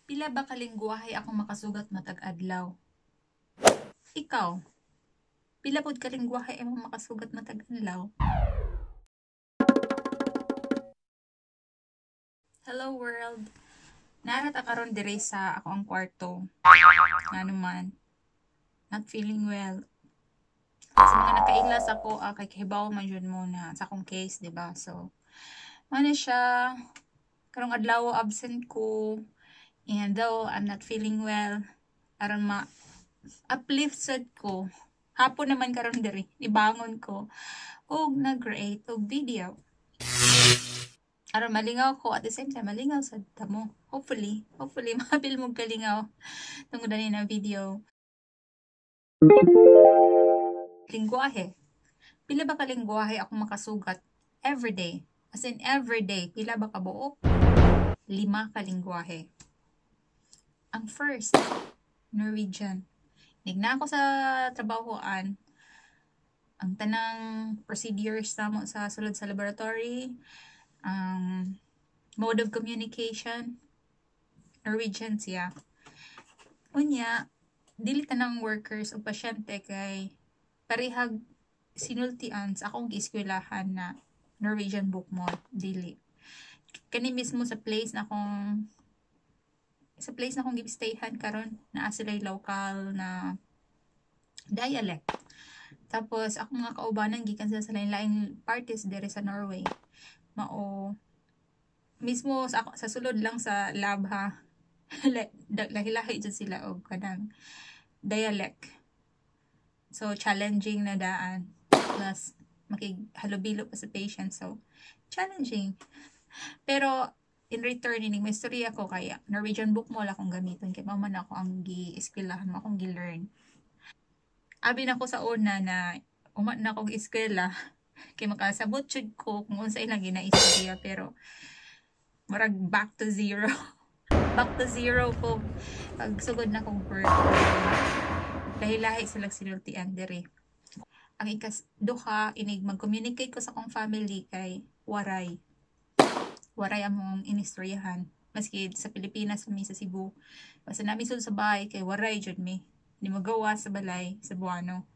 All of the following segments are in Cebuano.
Pila ba ka lingguwahe akong makasugat matag adlaw? Ikaw, pila pud ka lingguwahe imong makasugat matag adlaw? Hello world. Naa ra ta karon diri sa akoang kwarto. Ngano man, not feeling well. Sa mga nakaila sa ako, kay kahibaw man jud mo na sa akong case, di ba? So, mao na siya, karong adlaw absent ko. And though I'm not feeling well, aron ma uplift sad ko. Hapon naman karon diri, nibangon ko og nag-create og video. Aron malingaw ko, at the same time malingaw sad ta mo. Hopefully, hopefully maapil mo kalingaw tungod ani na video. Lingguwahe. Pila ba ka lingguwahe ako makasugat every day? As in every day, pila ba ka buok? 5 ka lingguwahe. Ang first, Norwegian. Nigna ako sa trabahoan, ang tanang procedures namo sa sulod sa laboratory, ang mode of communication, Norwegian siya. Unya, dili tanang workers o pasyente kay parehag sinultian sa akong gieskwelahan na Norwegian Bokmål, dili. Kani mismo sa place na akong gi-stayhan karon, naa sila'y local na dialect. Tapos akong mga kaubanan gikan sila sa lain-laing parties diri sa Norway. Mao mismo sa ako, sa sulod lang sa lab ha. Lahi-lahi jud sila og kanang dialect. So challenging na daan. Plus makighalubilo pa sa patient, so challenging. Pero in return, ining may istorya ko kaya Norwegian Bokmål akong gamiton kay mao man ako ang gi-eskwelahan, mao akong gi-learn. Abi na ko sa una na uma na akong eskwela kay makasabot jud ko kung unsa ilang ginaistorya, pero murag back to zero. Back to zero ko pag sugod na kong work. Lahi-lahi sila sinultian diri. Ang ikas duha, inig mag-communicate ko sa akong family kay waray. Waray among inistoryahan. Maski sa Pilipinas mi sa Cebu. Basta nami sul sa bahay kay waray jud mi. Di magawa sa balay sa Cebuano.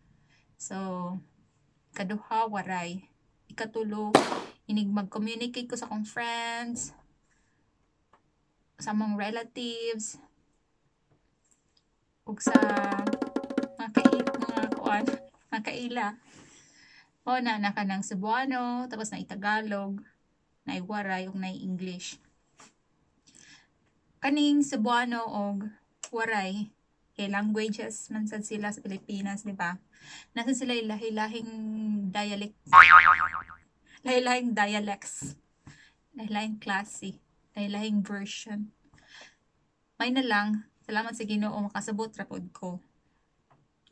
So kaduha, waray. Ikatulo, inig mag-communicate ko sa akong friends, sa among relatives, ug sa mga mga kuan, mga kaila. O na na kanang Cebuano, tapos na Tagalog, na Waray ug na English. Kaning Cebuano og Waray kay languages man sad sila sa Pilipinas, di ba? Nasa sila lahi-lahing dialect, lahi-lahing dialects, lahi-lahing klase, lahi-lahing version. May na lang, salamat sa Ginoo makasabot ra pod ko.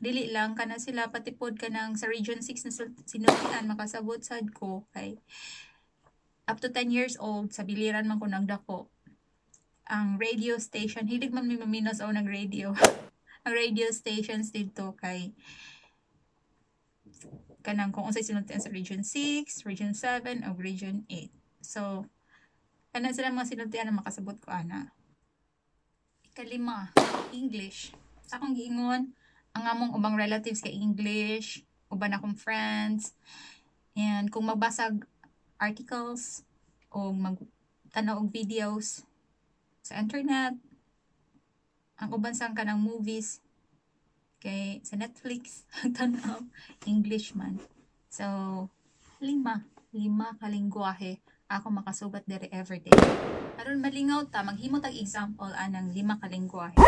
Dili lang kana sila, pati pod kanang sa Region 6 na sinultian makasabot sad ko kay up to 10 years old sa biliran man ko nagdako. Ang radio station, hilig man mi maminos o nag radio. Ang radio stations dito kay kanang kung unsay sinultian sa Region 6, Region 7 o Region 8. So kanang sila mga sinultian na makasabot ko ana. Ikalima, English. Sa akong giingon, ang among ubang relatives kay English, uban akong friends, and kung magbasag articles o magtanaw og videos sa internet, ang uban sang kanang movies kay sa Netflix, ang tanaw English man. So lima ka lingguwahe ako makasugat diri everyday. Aron malingaw ta, maghimo tag example anang 5 ka lingguwahe.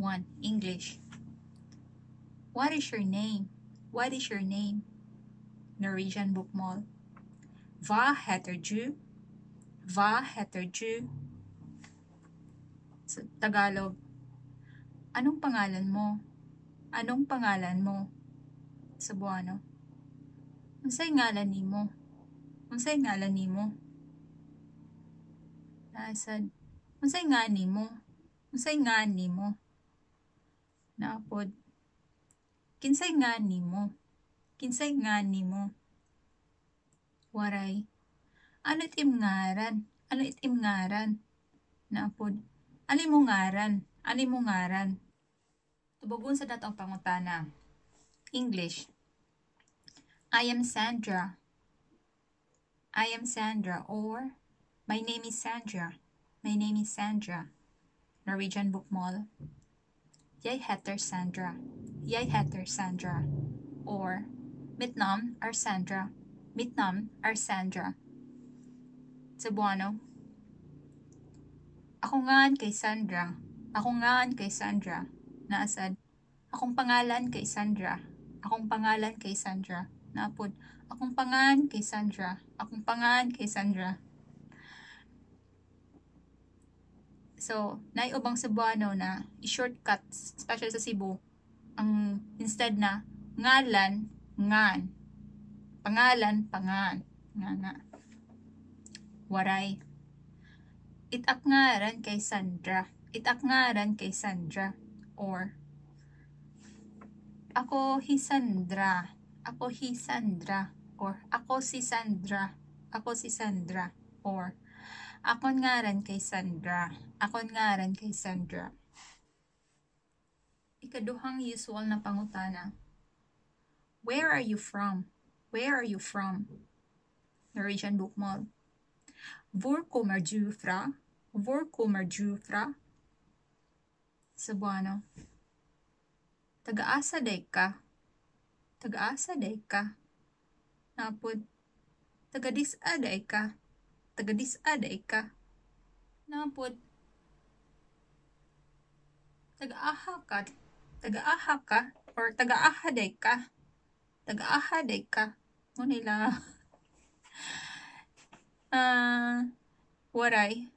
1, English. What is your name? What is your name? Norwegian Bokmål. Hva heter du? Hva heter du? Sa Tagalog, anong pangalan mo? Anong pangalan mo? Cebuano, unsay ngalan nimo? Unsay ngalan nimo? Nasad, unsay nga nimo? Unsay nga nimo? Naapod, kinsay nga nimo? Kinsay nga nimo? Waray, ano itim ngaran? Ano itim ngaran? Naa pod. Ano imong ngaran? Ano imong ngaran? Tubagon sa nato ang pangutana. English. I am Sandra. I am Sandra, or my name is Sandra. My name is Sandra. Norwegian Bokmål. Jeg heter Sandra. Jeg heter Sandra. Or mitt navn er Sandra. Mitt navn er Sandra. Cebuano. Ako ngan kay Sandra. Ako ngan kay Sandra. Naa sad. Akong pangalan kay Sandra. Akong pangalan kay Sandra. Naa pod. Akong pangan kay Sandra. Akong pangan kay Sandra. So, naay ubang Cebuano na i-shortcut, especially sa Cebu, ang instead na ngalan, ngan. Pangalan, pangan. Nga na. Waray. Itak ngaran kay Sandra. Itak ngaran kay Sandra. Or, ako hi Sandra. Ako hi Sandra. Or, ako si Sandra. Ako si Sandra. Or, akon ngaran kay Sandra. Akon ngaran kay Sandra. Ikaduhang usual na pangutana. Where are you from? Where are you from? Norwegian Bokmål. Hvor kommer du fra? Hvor kommer du fra? Cebuano. Taga-asa day ka? Taga-asa day ka? Naa pod. Taga-dis-a day ka? Taga-dis-a day ka? Naa pod. Taga-aha ka? Taga-aha ka? Or taga-aha day ka? Taga-aha day ka? Mo nila. Waray.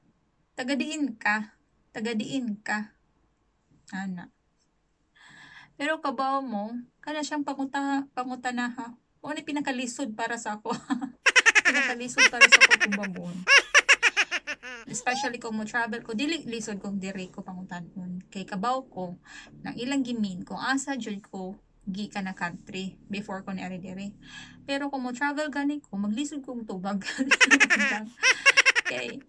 Taga-diin ka? Taga-diin ka? Ana. Pero kabaw mo, kana siyang pangutana ha. Mao ni pinakalisod para sa ako. Pinakalisod para sa ako tubagon. Especially kung mo travel ko, dili lisod kung diri ko pangutanon. Kay kabaw ko, nang ilang gimin, kung asa jud ko gikan na country before ko niari diri. Pero kung mo travel gani ko, maglisod kong tubag. Kay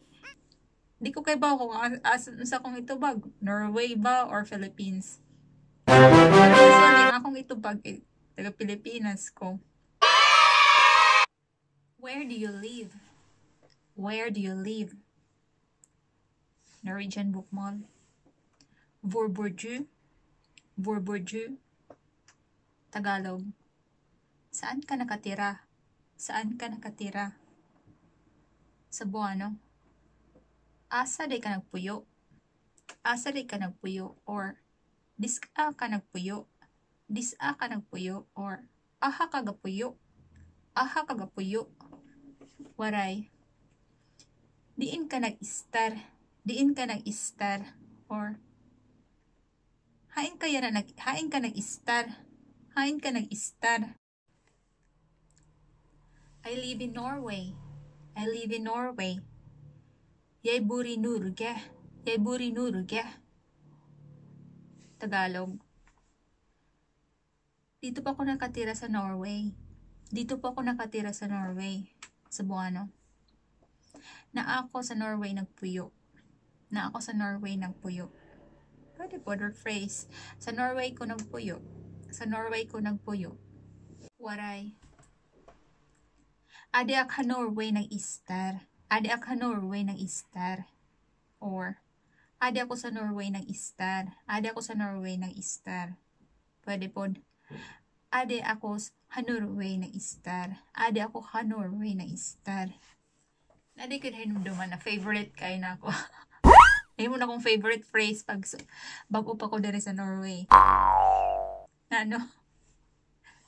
di ko kay baw kung asa sa akong itubag, Norway ba or Philippines. Pero usually akong itubag eh, taga Pilipinas ko. Where do you live? Where do you live? Norwegian Bokmål. Hvor bor du? Hvor bor du? Tagalog. Saan ka nakatira? Saan ka nakatira? Cebuano. Asa day ka nagpuyo? Asa day ka nagpuyo? Or dis-a ka nagpuyo? Dis-a ka nagpuyo? Or aha ka gapuyo? Aha ka gapuyo? Waray. Diin ka nag-istar? Diin ka nag-istar? Or hain kaya na nag hain ka nag-istar? Hain ka nag-istar? I live in Norway. I live in Norway. Jeg bor i Norge. Jeg bor i Norge. Tagalog. Dito pa ako nakatira sa Norway. Dito po ako nakatira sa Norway. Cebuano. Na ako sa Norway nagpuyo. Na ako sa Norway nagpuyo. Pwede po, phrase. Sa Norway ko nagpuyo. Sa Norway ko nagpuyo. Waray. Adi ak ha Norway nag-istar. Adi ak ha Norway nag-istar. Or, adi ako sa Norway nag-istar. Adi ako sa Norway nag-istar. Pwede po. Adi ako ha Norway nag-istar. Adi ako ha Norway nag-istar. Adi ko hinumduman na favorite kay na ako. Nahimo na akong favorite phrase pag bago pa ko diri sa Norway. Na ano?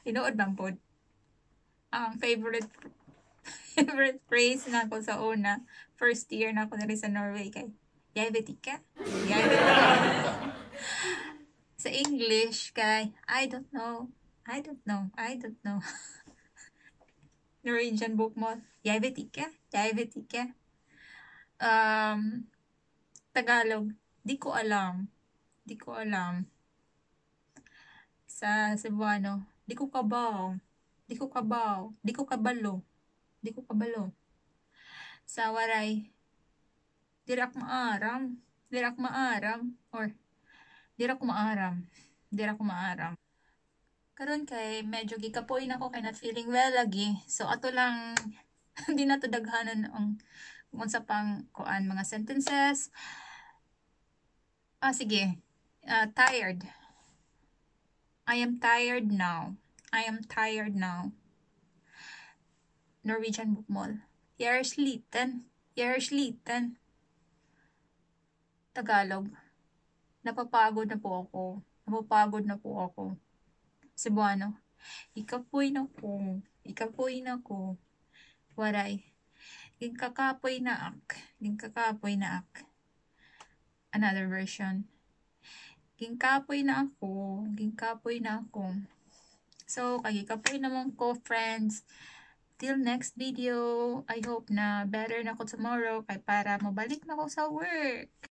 Tinuod bang pod? Ang favorite favorite phrase na ako sa una, first year na ako diri sa Norway kay Jeg vet ikke. Jeg vet ikke. Sa English kay I don't know. I don't know. I don't know. Norwegian Bokmål. Jeg vet ikke. Jeg vet ikke. Tagalog, di ko alam. Di ko alam. Sa Cebuano, di ko kabaw. Di ko kabaw. Di ko kabalo. Di ko kabalo. Sa Waray, Dira ako maaram. Dira ako maaram. Or, dira ko maaram. Dira ko maaram. Karon kay medyo gikapoy na ko kay not feeling well lagi. So ato lang, di na to daghanan ang kung unsa pang kuan mga sentences. Ah, sige. Tired. I am tired now. I am tired now. Norwegian Bokmål. Jeg er sliten. Jeg er sliten. Tagalog. Napapagod na po ako. Napapagod na po ako. Cebuano. Ikapoy na ko. Ikapoy na ko. Waray. Ginkakapoy na ak. Ginkakapoy na ak. Another version. Ginkapoy na ako. Ginkapoy na ako. So, kagikapoy naman ko, friends. Till next video. I hope na better na ko tomorrow kay para mabalik na ko sa work.